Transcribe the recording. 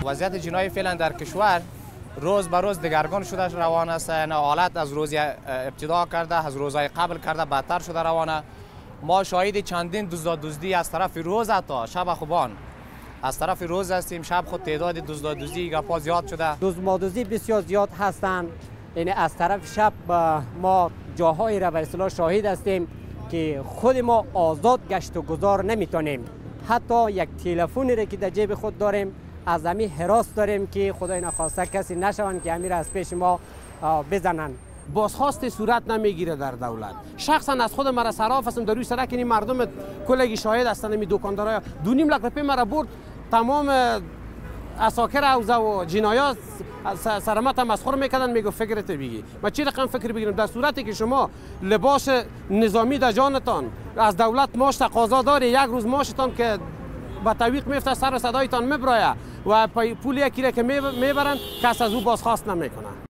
وضعیت جنایی فعلا در کشور روز به روز دگرگون شده روان است. یعنی حالت از روز ابتدا کرده، از روزهای قبل کرده بدتر شده روانه. ما شاهد چندین دزدی از طرف روز تا شب خوبان از طرف روز هستیم. شب خود تعداد دزدی گپا زیاد شده. دزدی بسیار زیاد هستند. یعنی از طرف شب ما جاهایی را به اصطلاح شاهد هستیم که خود ما آزاد گشت و گذار نمیتونیم. حتی یک تلفنی را که در جیب خود داریم از همی حراس داریم که خدای نخواسته کسی نشوند که همی را از پیش ما بزنند. بازخواست صورت نمیگیره در دولت. شخصا از خود مرا صراف هستم در روی سرک، این مردم کلگی شاهد هستند. می دکاندارای 2.5 لک روپیه مرا برد. تمام عساکر حوزه و جنایات سرمت مسخره میکردن، میگو فکرت بگی. ما چی رقم فکر بگیرم در صورتی که شما لباس نظامی در جانتان، از دولت ماش تقاضا داری، یک روز ماشتان که با تعویق میفته سر و صدایتان میبرایه و پول یکی را که میبرن کس از او بازخواست نمیکنه.